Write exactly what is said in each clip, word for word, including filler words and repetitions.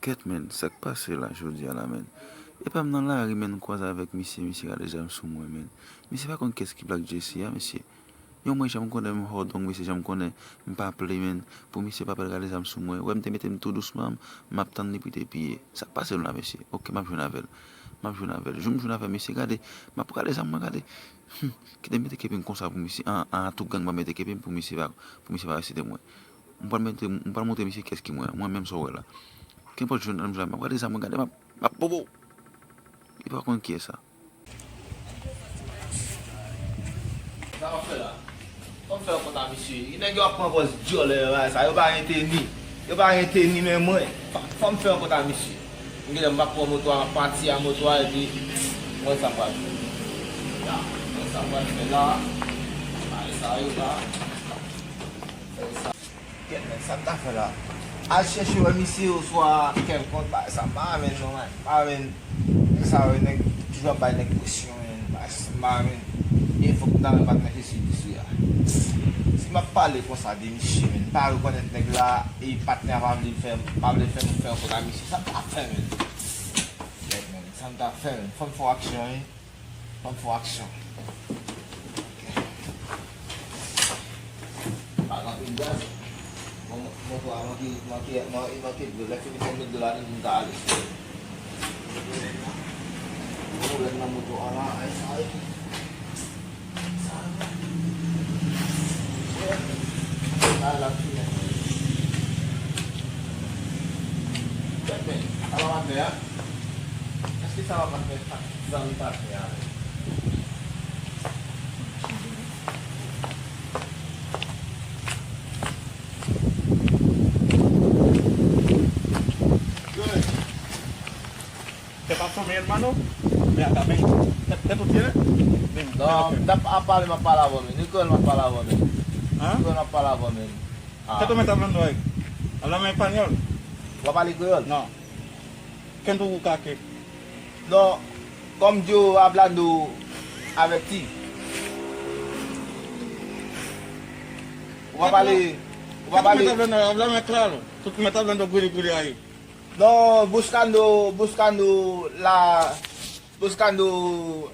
Kèt, menn, sa k pase la jodi a la, menn? Epa m nan lari, menn, m kwaze avèk misye, misye rale zam sou mwen, menn. Misye pa konn kiyès ki Black Jesse a, mesye. Yon mwen janm konnen m hòdong, misye janm konnen m pa ple, menn. Pou misye pa pral rale zam sou mwen. Wè, m te mete m tou dousman, m ap tann li pou te piye. Sa k pase nou la, mesye? Oke, m ap jwenn avè l. M ap jwenn avè l. Jou m jwenn avè misye, gade, m ap rale zam mwen, gade. Hmm, kite m mete kepi m konsa pou misye. An, an, tout gang pa mete kepi m pou misye pa, pou misye pa resite mwen. M pral mete, m pral montre misye kiyès ki mwen. Mwen menm sa w wè la. Kenpòt jwenn nan m jwenn, m ap gade zam mwen, gade, m ap, m ap bobo. Li pa konn kiyès sa. Sa w ap fè la? Fò m fè yon kont a misye. Nèg yo ap pran pòz dyòlè yo, bagay sa. Yo pa gen teni. Yo pa gen teni, men mwen. Fò, fò m fè yon kont a misye. M genlè m ap pran moto a, m ap pati a moto a, epi mwen sa m pral fè. Ya, mwen sa m pral fè la. Bagay sa yo la. Fè sa. Kèt, men, sa m ta fè la? Al chèche wè misye oswa kèlkonk bagay sa. M pa renmen non, man. M pa renmen nèg sa yo, nèg toujou ap bay nèg presyon, men. M pa, m pa renmen. E fòk m ta renmen patnè Jezi Kris a. Si m ap pale konsa de misye, men, m pa rekonèt nèg la, e patnè a pa vle fè, pa vle fè m fè yon kont a misye. Sa m ta fè, men? Kèt, men, sa m ta fè, men? Fò m fè yon aksyon, wi. Ban m fè yon aksyon. Ok. Pa gen anpil gaz. Bon, moto a manke, manke, man-, manke dlo. Lè fini fò m met dlo ladan pou m ka ale. Gen pwoblèm nan moto a la, ay, sa, ay. Sa, sa la fini. Bèt, bèt. Ala w ap fè a? Èske sa w ap fè? Zanmi pa fè avè. Tèt ap fòme, hermano. Ven acá, ven. Tèt, tèt ou tire? Ven, non, ven, ven. M t ap pale, m ap pale avè w, men. Ni kreyòl m ap pale avè w, men. Hein? Ni kreyòl m ap pale avè w, men. Ah. ¿Qué tú me estás hablando ahí? Háblame español. W ap pale kreyòl? No. ¿Qué tú buscas aquí? No, como yo hablando avec ti. Ou pa pale, ou pa pale. ¿Qué tú me estás hablando? Háblame claro. Tú me estás hablando guiri guiri ahí. No, buscando, buscando la, buscando.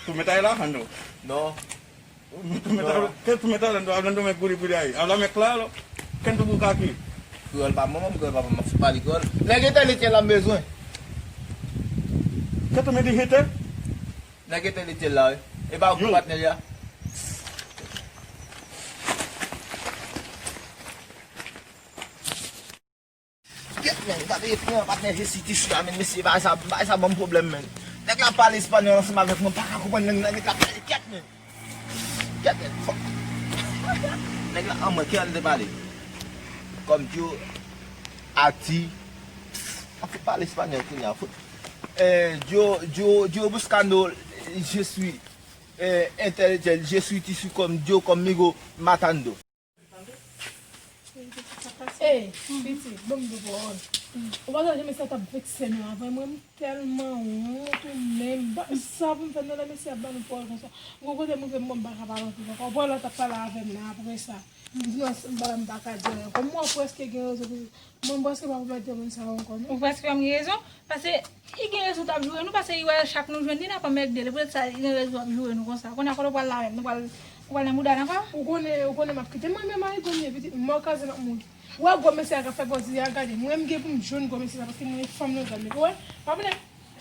Tú me estás relajando. No. Tú me estás, no. ¿Qué tú me estás hablando? Hablándome guiri guiri ahí. Háblame claro. ¿Qué tú buscas aquí? Kreyòl pa manman m, kreyòl pa manman m, pale kreyòl. Nèg entèlektyèl la m bezwen. ¿Qué tú me dijiste? Nèg entèlektyèl la, wi. E pa ou ki patnè li a? Kèt, men, gade pran patnè Jezi Kris la, men, mesye, bagay sa, bagay sa ban m pwoblèm, men. Nèg la pale espanyòl ansanm avèk mwen, m pa ka konprann nèg, nèg la pale, kèt, men. Kèt, men, fò. Nèg la, an mwen, ki jan li te pale? Comme yo a ti. An fout pale espanyòl kounye a, fout. Eh, yo, yo, yo buscando, je suis, eh, intelligent, je suis ti su comme yo, conmigo matando. Ey, pitit, ban m de pawòl. Ou pa sonje mesye a t ap vekse nou avè mwen, m tèlman wont ou menm. M pa sa pou m fè non, lè mesye ap ban nou pawòl konsa. M gon kote m rive m pa ka pale anpil ankò. Ou wè lè w t ap pale avè m nan apre sa. M di non, m pa, m pa ka di anyen ankò. Mwen prèske gen rezon pou, mwen prèske pa pou mèt de moun sa yo ankò non. Ou prèske pa gen rezon? Paske li gen rezon t ap joure nou, paske li wè chak nou jwenn li, n ap anmède l. Poutèt sa, li gen rezon ap joure nou konsa. Kounye a, kote w pral la menm? Nou pral, ou pral nan mouda l ankò? Ou konnen, ou konnen m ap kite mwen menm, marigon m ye, pitit m mò kraze nan moun. Ou wè gwo mesye a k ap fè pòz li a, gade, mwen m gen pou m jwenn gwo mesye sa, paske mwen fanm nan grann, ou wè, pa vin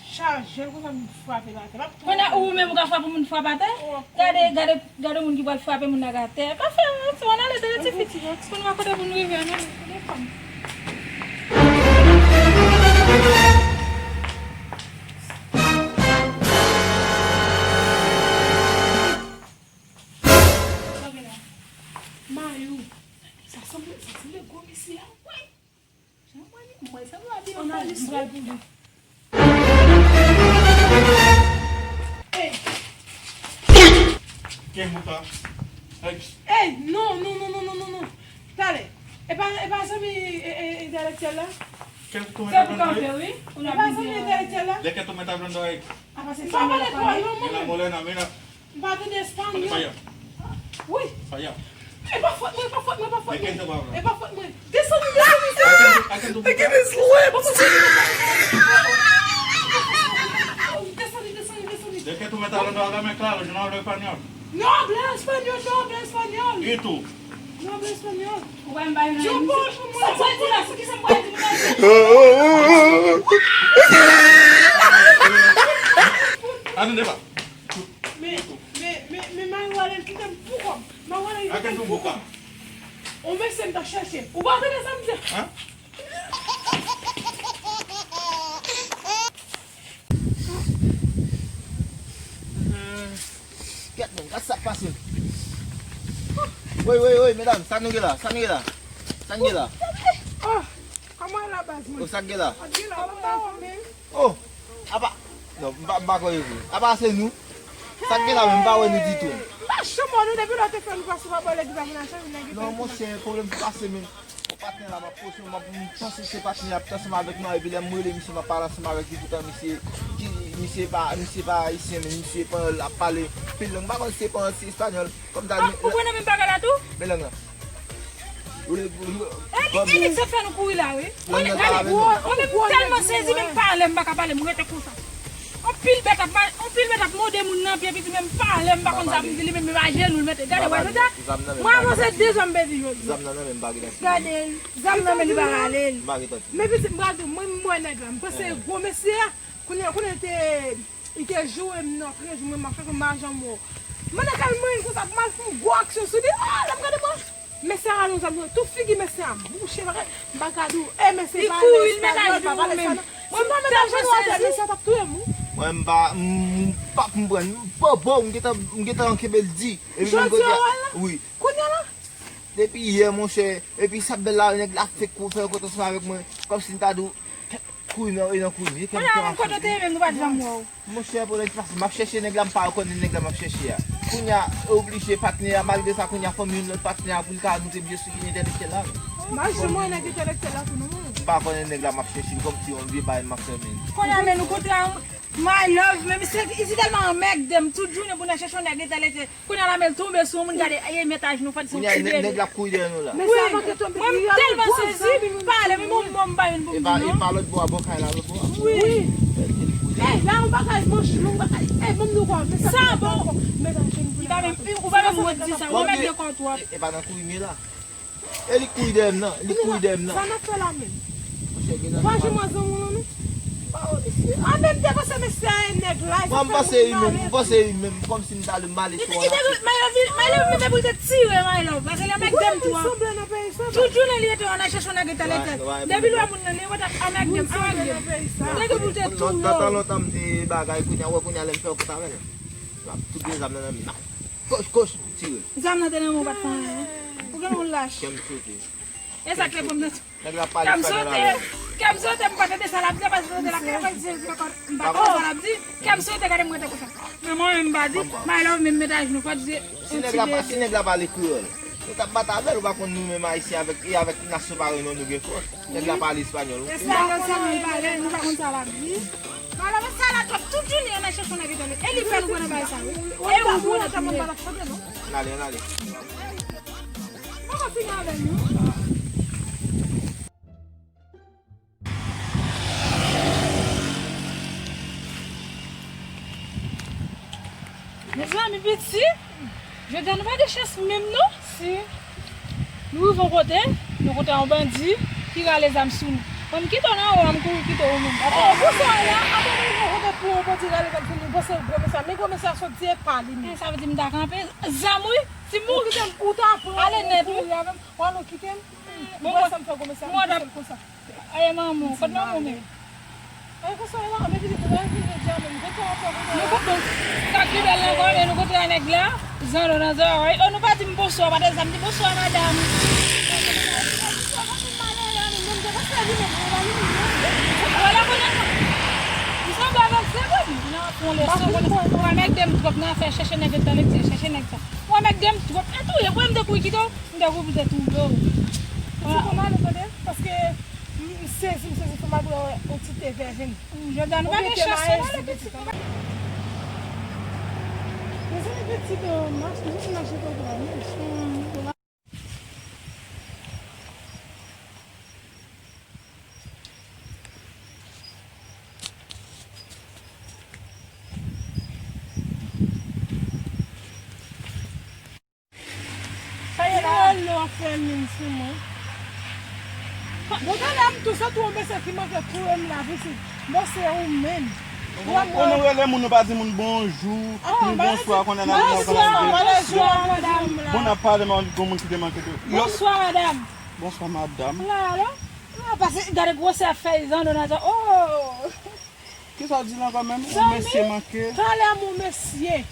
chaje l konsa pou m frape l atè. Kounye a, ou menm ou ka frape moun frape atè? Gade, gade, gade moun ki pral frape moun nan atè. Pa fè anyen, ann ale, tande ti fi. Pou nou wè kote pou nou rive, ann ale, tande fanm. Mayou, sa sanble, sa sanble gwo mesye a, wi. Jan mwen li, mwen sanble abiye an polis wi. Ey! Ken bouka? Ey! Ey, non, non, non. Talè. E pa, e pa zanmi, e, e, entèlektyèl la? Se pou kanpe, wi. E pa zanmi entèlektyèl la? De qué tú me estás hablando ahí? Apa se sa? Mira, morena, mira. M pa tande espanyòl. Faya. Wi. Faya. E pa fòt mwen, e pa fòt mwen, e pa fòt mwen. E pa fòt mwen. Desann, desann, desann. Look at this lip. Desann, desann, desann. ¿De qué tú me estás hablando ahora, mezclado? Yo no hablo español. No habla español, no habla español. ¿Y tú? No habla español. Ou pa m bay nan. Yo pa pou mwen. Sa m pral di la, sa ki sa m pral di pou mwen. Ande deba. Men, men, men, men, Mario ale l kite m pou kò m. Mario ale l kite m pou kò m. O mesye m t ap chèche. Ou pa tande sa m di? Hein? Kèt, men, gad sa k pase. Woy, woy, woy, medam, sa nou gen la? Sa nou gen la? Sa nou gen la? Oh, kòman la baz mwen? Oh, sa k gen la? Sa k gen la, mwen pa wè men. Oh, apa, non, m pa, m pa kwè yo vre. Apa se nou? Sa k gen la men, m pa wè nou ditou. M pa janm wè nou depi lè w te fè nou pase pa bò legliz la pou n al chanje nèg yo. Non, monchè, pwoblèm ki pase men. Bon, patnè la, m ap poze, m ap, m panse se patnè ap ansanm avèk nou, epi lè m rele misye, m ap pale ansanm avèk li, poutan misye, ki, misye pa, misye pa ayisyen, men misye panyòl, ap pale anpil lang. M pa konn si se panyòl, si espanyòl. Kòm ta, ah, ou pran nan menm bagay la tou? Men lang lan. Ou li, ou li, e li, e li k fè nou kouri la, wi. Lang lan ta avèk nou. Mwen menm, m tèlman sezi, menm pale, m pa ka pale, m rete konsa. Anpil bèt ap ma-, anpil bèt ap mòde moun nan pye, piti, menm pale, m pa konn sa pou m di li, menm ajenou l mete. Gade, wè, nou ta, mwen avanse de zòn m pèdi jodi. Zam nan nan men m pa gen. Gade, zam nan men li pa rale l. M pa gen tante. Men piti, m pral di w, mwen, m wè nèg la, m panse gwo mesye a, kounye a, kounye a te, li te joure m nan, trè jou, mwen, m ap chèche m pa janm wè w. Mwen nan kay mwen konsa, pou m al fè yon gwo aksyon sou li, ah, l ap gade mwen. Mesye a rale yon zam nan, tout figi mesye a bouche, bagay, m pa ka di w, e mesye pa pale espanyòl, pa pale sa non. Mwen, m pa menm ap jwenn atè, mesye a t ap touye m, wi. Mwen, m pa, m, m pa konprann. M pa bon, m gentan, m gentan kenbe l di. Epi menm kote a, wi. Kounye a la? Depi yè, monchè, epi sa bèl la, nèg la fèk kou fè yon kont ansanm avèk mwen, kòmsi m ta di w, kouri nan, e nan kouri, e kèm. Kounye a, menm kote w te ye menm, nou pa t janm wè w. Monchè, pou lè ki pase, m ap chèche nèg la, m pa konnen nèg la m ap chèche a. Kounye a, e oblije patnè a, malgre sa, kounye a, fò m jwenn lòt patnè a pou l ka moute byen sou entèlektyèl la. M pa janm wè nèg entèlektyèl la tou non, mwen. M pa konnen nèg la m ap chèche, kòmsi yon vye bagay m ap fè menm. Kounye a, men nou kontre a, my love, men misye, li tèlman anmègde m, tout jounen pou n al chèche yon nèg entèlektyèl. Kounye a la, men l tonbe sou yon moun, gade, e, men ta jenou, fò di se yon ti bebe. Nèg la ap kouri dèyè nou la. Wi, mwen m tèlman sezi, m pale, men bon, bon, m pa youn pou m di non. E pa lòt bò a, bò kay la, lòt bò a. Wi. Ey, la yon bagay manch long, bagay, ey, ban m di w kwa, men sa bon. Li pa menm, ou pa menm wont di sa, ou pa menm gen kò twòp. E pa nan kouri m ye la. E li kouri dèyè m nan, li kouri dèyè m nan. Sa n ap fè la menm? Monchè, gen nan. Pa janm wè zanmi w non, non. An menm te panse mesye a e nèg la, e sa fè moun male. Mwen, m panse li menm, m panse li menm, kòmsi m ta le male twò la. Li te, my love, my love, menm pou l te tire, my love, paske li anmègde m twòp. Tout jounen li rete an al chèche yon nèg entèlektyèl. Depi l wè moun nan, li rete ap anmègde m, anmègde m. Li te pou l te touye w. Lontan, lontan, m te bagay, kounye a, wè, kounye a, lè m fè yon kont avè l. L ap tout gen zam nan nan men l. Kòch, kòch, tire l. Zam nan te nan men w, pa t fè anyen. Ou gen yon lach. Kè m sote. E sa k te pran m nan. Nèg la pale espanyòl avè m. Kè m sote, m pa tande sa l ap di, paske sote la, kè m sote, m pa tande sa l ap di. Kè m sote, gade m rete konsa. Men mwen menm m pa di, my love, menm met ajenou, fò di, si nèg la pa, si nèg la pale kreyòl, nou t ap bat avè l, ou pa konn nou menm ayisyen avèk, e avèk nasyon parèy nou, nou gen fòs. Nèg la pale espanyòl, wi. Espanyòl sèlman li pale, nou pa konn sa l ap di. Malere sa la twòp, tout jounen an al chèche yon nèg etranjè. E li fè nou pran nan bagay sa, wi. E ou pran nan bagay sa. Ann ale, ann ale. Poko fini avè nou. Mezanmi, piti, jodi a nou pa gen chans menm non. Si nou rive yon kote, nou kontre yon bandi ki rale zam sou nou. Bon, m kite w nan ou a, m kouri kite w ou menm. Oh, pou sa w la, apre nou rive yon kote pou yon bandi rale zam sou nou, panse gwo mesye a, men gwo mesye a sot di e pa li menm. Sa vle di m ta kanpe zam wi, si m mouri, ou ta pran ale nèt wi. Ou kouri avè m, ou al ou kite m. Bon, mwen sa m fè gwo mesye a, m pouse l konsa. Aye manman, kote manman w menm? Aye konsa la, men vini pou mwen vini jam, mwen kontan ankò. Nou kontan. Sa k pi bèl la ankò, men nou kontre a nèg la, zanno nan zòrèy. Oh, nou pa di m bonswa, pa de zam, di bonswa, madanm. Wè la konnen. M sanble avèk se vre. Nan fon leson, mwen anmègde m twòp nan afè chèche nèg entèlektyèl, chèche nèg sa. Mwen anmègde m twòp. E touye, mwen m te kouri kite w. M te kouri pou te touye w. Ou fouke m ale tande, paske m, m sezi, m sezi, fò m al pran yon ti te vèven. Jodi a nou pa gen chans non, pitit. Mezanmi, pitit, oh, mache, nou mache konprann. Fè mil sou mwen. Bon, tande m tou, se tou yon mesye ki manke kouri m la, pitit. Bon, se ou menm. Ou wè mwen. Bon, nou rele moun, nou pa di moun bonjou, ni bonswa, konnen n ap di bonswa, madam. Bon, n ap pale, men gon moun ki te manke tou. Bonswa, madam. Bonswa, madam. La, alò? Ah, pase, gade gwosè fèy zan Donata. Oh! Kisa w di la ankò menm? Yon mesye manke. Talè m yon mesye.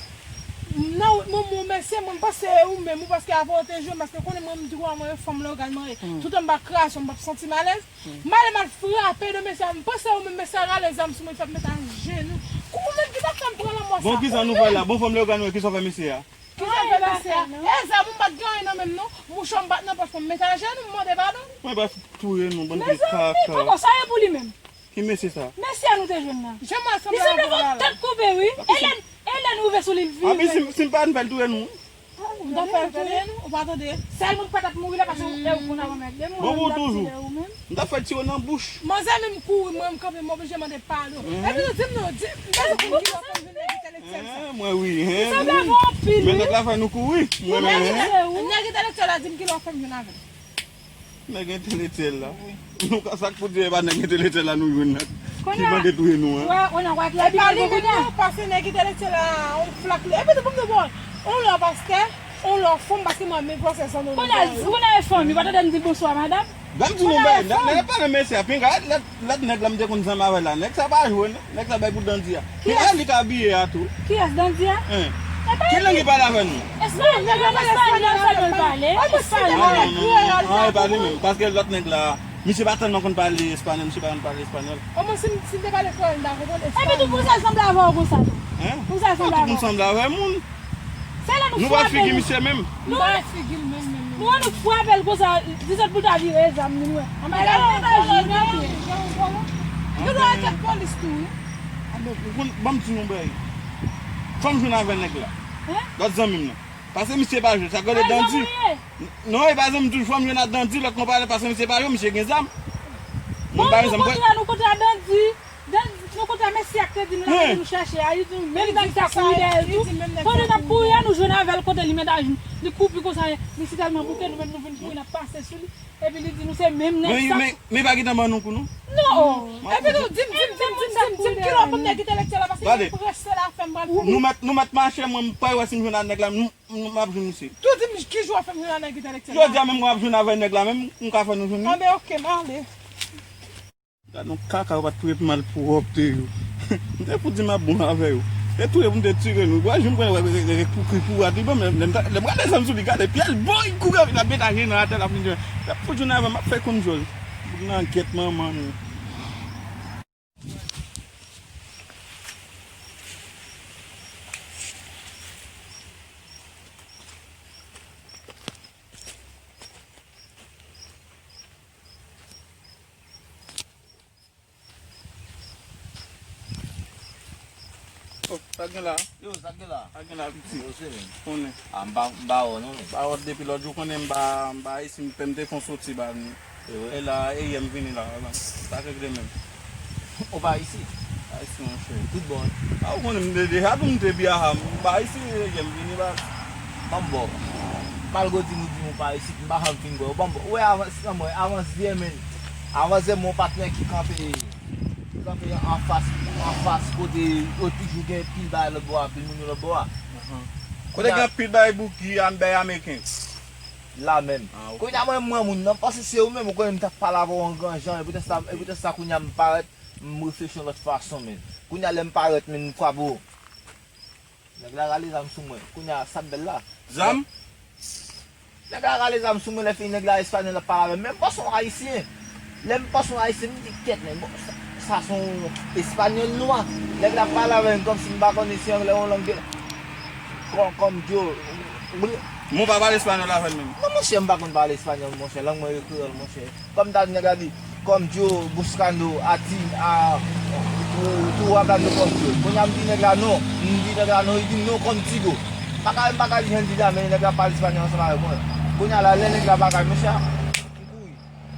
Non, mwen, mwen mesye, mwen panse se ou menm, ou paske apre w te jwenn, paske konnen mwen, m di w a mwen, fanm lè w gad mwen ye. Toutan m pa kraze, m p ap santi m alèz. M ale m al frape de mesye a, m panse se ou menm, mesye a rale zam sou mwen, fè m met ajenou. Kou ou menm ki t ap fè m pran lanmò sa. Bon, kisa nouvèl la? Bon, fanm lè w gad mwen, kisa w fè mesye a? Kisa m fè mesye a? E zam ou m pa t gen anyen nan men m non. Mouchwa m pa t nan pòch mwen, m met ajenou, m mande padon. Mwen pa touye nou, bann vye kaka. Mezanmi, poko, sa ye pou li menm? Ki mesye sa? Mesye a nou te jwenn nan. Li sanble yon tèt koupe, wi. Elèn, Elèn rive sou li, l vire. Anpi si, si m pa t fè l touye nou. M t ap fè l touye nou, ou pa tande? Sèl moun k pa t ap mouri la, paske e ou konn avan mèt de moun. Bon, bon, toujou. M t ap fè l tire w nan bouch. Manzè menm kouri, mwen, m kanpe, m oblije mande padon. Epi nou di m non, di m, di m ki lè w konn jwenn nèg entèlektyèl sa. Mwen, wi. Li sanble avè w anpil, wi. Men nèg la fè nou kouri. Mwen menm. Nèg entèlektyèl la di m ki lè w konn jwenn avè l. Nèg entèlektyèl la. Nou ka, sa k pou di e pa nèg entèlektyèl la nou jwenn nan ki manke touye nou an. Wè, ou nan wak la, epi li menm non, pase nèg entèlektyèl la, on flak li. Epi tou pou m di w bon, on lè pastè, on lè fanm, paske mwen menm pastè san nou. Kounye a, kounye a e fanm, li pa tande m di bonswa, madam. Ban m di nou bagay, nèg la pa nan mesye a, pinga, lòt, lòt nèg la m te konn zanmi avè l la, nèg sa pa jwe, nèg sa bay pou Dandi a. Kiyès? Li ka abiye a tou. Kiyès, Dandi a? Hein. Ki lang li pale avè nou? Espanyòl, espanyòl sèlman l pale. Espanyòl. Non, non, non, e pa li menm. Paske lòt nèg la, misye pa tèlman konn pale espanyòl, misye pa konn pale espanyòl. Omwen si m, si m te pale kreyòl, m ta konprann espanyòl. Epi tou, pou sa l sanble avè w konsa tou? Hein? Pou sa l sanble avè w? Tout moun sanble avè moun. Se lè nou frape l. Nou wè figi misye menm? Nou wè figi l menm, menm, menm. Nou wè nou frape l konsa, di sot pou l ta vire zam li, nou wè. Anba l, anba l, anba l. Yo dwe arete polis tou, wi. Bon, ban m di nou bagay. Fò m jwenn avè nèg la. Hein? Lòt zanmi m nan. Pase misye pa jwe, sa k rele Dandi. Non, e pa zanmi m tou, fò m jwenn ak Dandi, lòt konpayi, pase misye pa jwe, misye gen zam. Bon, nou kontre, nou kontre a Dandi. Dandi, nou kontre a mesye a k te di nou l ap ede nou chache a, li di nou menm nèg sa kouri dèyè l tou. Pandan n ap kouri a, nou jwenn avè l kote li met ajenou. Li koupi konsa, li si tèlman bouke, nou menm nou vin kouri, n ap pase sou li. Epi li di nou se menm nèg sa. Men, men, men pa gentan ban nou kou nou. Non. Epi nou di m, di m, di m, di m, di m, di m, kilè w konn nèg entèlektyèl la, paske m prese la, fè m pral fè. Nou mèt, nou mèt mache, mwen m pa wè si m jwenn ak nèg la, m, m, m ap jwenn misye. Tou di m ki jou w ap fè m jwenn ak nèg entèlektyèl la. Jodi a menm mwen ap jwenn avè nèg la menm, m ka fè nou jwenn li. Anben, oke, m ale. Gad yon kaka, yo pa t touye pi mal pwòpte yo. M te pou di m ap bon avè yo. E touye pou m te tire nou. Wè, jwenn mwen, wè, wè, wè, wè, pou kri pou rad li, bon, lè m ta, lè m gade zam sou li, gade, pyè l, boy, kouri, l ap met ajenou atè, l ap vin jwenn. L ap fout jwenn avè m, m ap fè konn jòj. Boug nan gèt manman nou. Oh, sa gen la? Yo, sa gen la? Sa gen la, piti? Yo, se menm. Konnen. Ah, m pa, m pa wè non, men. M pa wè depi lòt jou, konnen m pa, m pa isi, m te, m te fon soti ba nou. E vre? E la, e yè m vini la, la. Sa k regle menm. Ou pa isi? Pa isi, monchè. Tout bon. Ah, ou konnen m te deja tou, m te pi aha, m pa isi, e yè m vini ba. Ban m ba w. Malgre w di nou, di nou pa isi, m pa janm fin kwè w. Ban m ba w. Ou wè avans, non, mwen, avans zyè, men. Avans zyè, mon patnè ki kanpe. Kanpe anfas, anfas kote yo toujou gen pil bagay lòt bò a, pil moun yo lòt bò a. Kote gen anpil bagay bouki, bagay ameriken. La menm. Ah, ok. Kounye a mwen, mwen moun nan, paske se ou menm, ou konnen m t ap pale avè w an gran jan, e poutèt sa, e poutèt sa kounye a m parèt, m reflechi yon lòt fason, men. Kounye a lè m parèt, men m frape w. Nèg la rale zam sou mwen. Kounye a, sa k bèl la. Zam? Nèg la rale zam sou mwen, lè fini nèg la espanyòl ap pale avè m. Men m panse yon ayisyen. Lè m panse yon ayisyen, m di kèt, men bon, sa, sa se yon espanyòl nwa. Nèg la pale avè m kòmsi m pa konnen si anglè yon lang de, kòm, kòm Joe. Mwen pa pale espanyòl avè l menm. Non, monchè, m pa konn pale espanyòl, monchè. Lang mwen yo kreyòl, monchè. Kòm ta di nèg la di, kòm Joe Buscando a di a, tu, tu hablando con Joe. Kounye a m di nèg la non. M di nèg la non, li di non contigo. M pa ka, m pa ka di jan l di la, men nèg la pale espanyòl ansanm avèk mwen. Kounye a la, lè nèg la bagay, monchè, m kouri.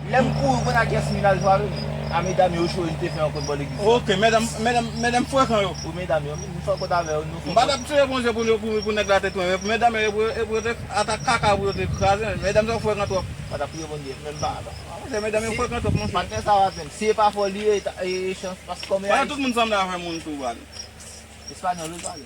Lè m kouri, kounye a kiyès m vin al frape? A medam yo cho, li te fè yon kont bò legliz la. Ok, medam, medam, medam frekan yo. Pou medam yo, m fè kont avè yo, nou fè M pa t ap tire Bondye pou, pou, pou nèg la te tounen, men pou medam yo, e pou, e pou yo te atak kaka pou yo te kraze, men medam sa frekan twòp. Pa t ap priye Bondye, menm pa, pa, Monchè, medam yo frekan twòp, monchè. Pa t fè sa, Wazen. Si e pa fò li ye, e, e chans, paske kòm e Ayisyen. Tout moun sanble avè moun tou, bal. Espanyòl, ou pale.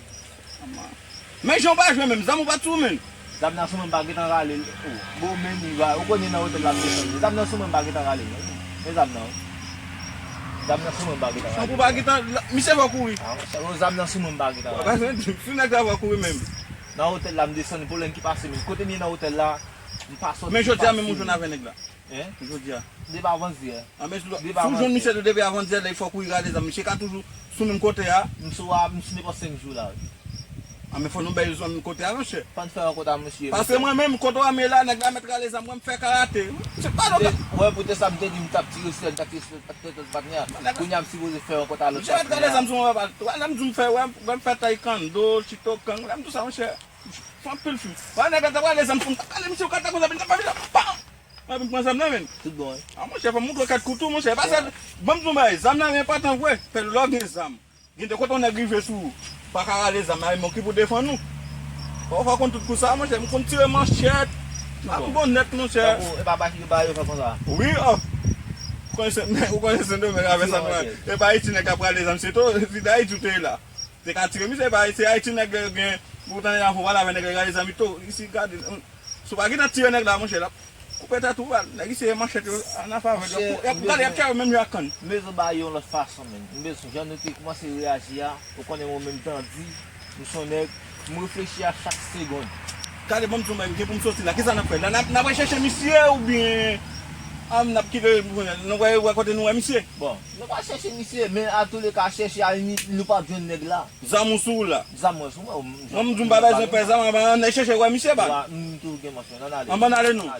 Men jan w pa jwe menm, zam ou pa t sou men. Zam nan sou mwen, m pa gentan rale l. Oh, bon, men li va, ou konnen nan otèl la m desann. Zam nan sou mwen, m pa gentan rale l. Men zam nan, wi. Zam nan sou mwen, m pa gentan rale l. Tankou pa gentan, la, misye fè w kouri. Ah, monchè, oh, zam nan sou mwen, m pa gentan rale l. Paske si nèg sa fè w kouri menm. Nan otèl la m desann, pwoblèm ki pase menm. Kote m ye nan otèl la, m pa sòti. Men jodi a menm ou jwenn avè nèg la. Hein? Jodi a. Depi avandyè. Anben, si w jwenn misye tou depi avandyè, lè fò w kouri rale zam. Misye ka toujou sou menm kote a. M sou a, m sou nenpòt senk jou la, wi. Anben, fò nou bay zòn kote a, monchè. Fò n fè yon kont a misye. Paske mwen menm, kote w a m ye la, nèg la mèt rale zam, mwen m fè karate. Se pa lòt. Wè, poutèt sa, m te di m t ap tire sou l, m t ap tire sou l, patnè a. Kounye a, m sipoze fè yon kont a lòt patnè a. Misye mèt rale zam sou mwen, papa. Wè, lè m di w m fè, wè, m fè taekwondo, Shotokan, lè m di w sa, monchè. Fè anpil fi. Wè, nèg la t ap rale zam sou m, t ap rale misye, ou ka ta konsa, vin t ap pa vin la. Pam! Mwen vin pran zam nan, men. Tout bon, wi. Ah, monchè, fò m montre w kat koutou, monchè. E pa sa, ban m di w yon bagay, zam nan enpòtan vre. Fè lòk gen zam. Gen de kote yon nèg rive sou ou, pa ka rale zam nan, men ki pou defann ou. Fò, fò konn tout kou sa, monchè. M konn tire manchèt. M ap bon nèt, monchè. Tankou, e pa Baki ki ba yo fè konsa. Wi, oh. Ou konnen se, ou konnen Sendomeng avè sa, e pa Ayiti nèg k ap rale zam, se tou, si Dayiti ou te ye la. Te ka tire misye, pa se Ayiti nèg gen, ou tande y ap pale avè nèg la, gade zanmi tou, isi gade, hum, si w pa gentan tire nèg la, monchè, l ap koupe tèt ou, bal. Nèg isi e manchèt yo, an afè avè l, y ap, y ap gade, y ap tchè yo menm jan ak kann. M bezwen ba yo yon lòt fason, menn. M bezwen, jan nou te kòmanse reyaji a, ou konnen mwen menm Tandy, m se yon nèg, m reflechi a chak segonn. Gade, ban m di w, men, gen pou m soti la, kisa n ap fè? La, n ap, n ap al chèche misye oubyen, ah, n ap kite, nou wè, wè kote nou wè misye? Bon, nou pa chèche misye, men atouleka, chèche, alimit, nou p ap jwenn nèg la. Zam ou sou ou la? Zam mwen sou mwen. Mwen, m di w m pa bezwen pè zam, ann al chèche wè misye, bal. Wi, m toujou gen manchè. Ann ale non. Ann ale non.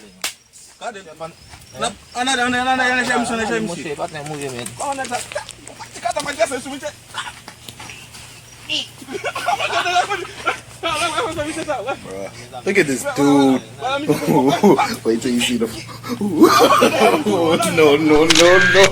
Gade. Ann ale, ann ale, ann ale, ann ale chèche misye, ann ale chèche misye. Monchè, patnè, move, men. Bon, nèg sa, ti kata pa kase sou misye. Look at this dude. Wait till you see the. No, no, no, no.